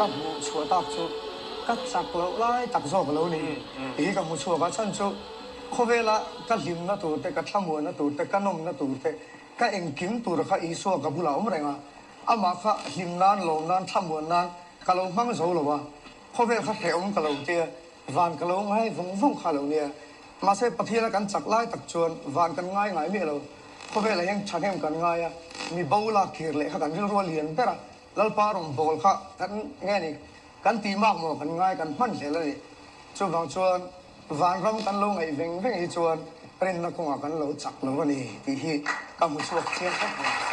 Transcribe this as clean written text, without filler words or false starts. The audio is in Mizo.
Ka hmuh chhuah tak chu ka chak loh lai tak zawk a lo ni tih hi ka hmu chhuak a, chhan chu khawvela ka hlimna tur te, ka thlamuanna tur te, ka nawmna tur te, ka engkim tur kha Isua ka bulah a awm reng a, amah kha hlim nan, lawm nan, thlamuan nan ka lo hmang zo lo a, khawvel kha hrehawm ka lo tia, van ka lo ngai vawng vawng kha a lo nia. Mahse Pathiana kan chak lai tak chuan van kan ngai ngai miah lo, khawvelah hian thahnem kan ngai a, mi bo lak kir leh kha kan rilru a lian ber a, Lalpa rawn bawl kha kan nge ni, kan tih mak maw kan ngai kan hman hlel a ni. Chuvang chuan vanram kan lo ngaih veng veng hi chuan rinna kawngah kan lo chak lo a ni tih hi ka hmu chhuak chiang khawp mai.